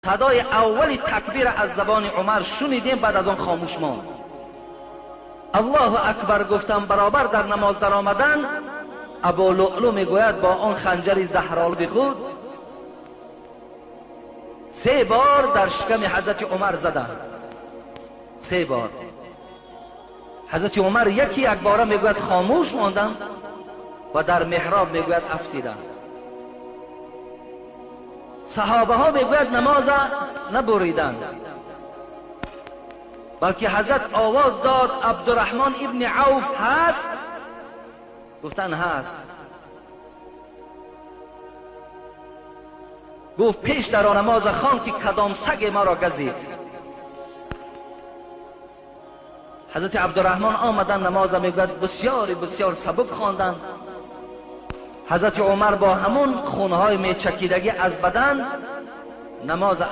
Садои аввали такбир аз забони Умар шунидем, баъд аз он хомӯш монд. Аллоҳу акбар гуфтам, баробар дар намоз даромадан Абу Луълу мегӯяд бо он ханҷари заҳролуди худ се бор дар шиками ҳазрати Умар заданд. Се бор. Ҳазрати Умар яки якбора мегӯяд хомӯш мондам ва дар меҳроб мегӯяд афтидам. Саҳобаҳо мегӯяд намоза набуриданд, балки ҳазрат овоз дод Абдурраҳмон ибни Авф ҳаст? Гуфтанд ҳаст. Гуфт пеш даро намоза хон ки кадом саге маро газид. Ҳазрати Абдурраҳмон омаданд намоза мегӯяд бисёри бисёр сабук хонданд. Ҳазрати Умар бо ҳамун хунҳои мечакидагӣ аз бадан намоза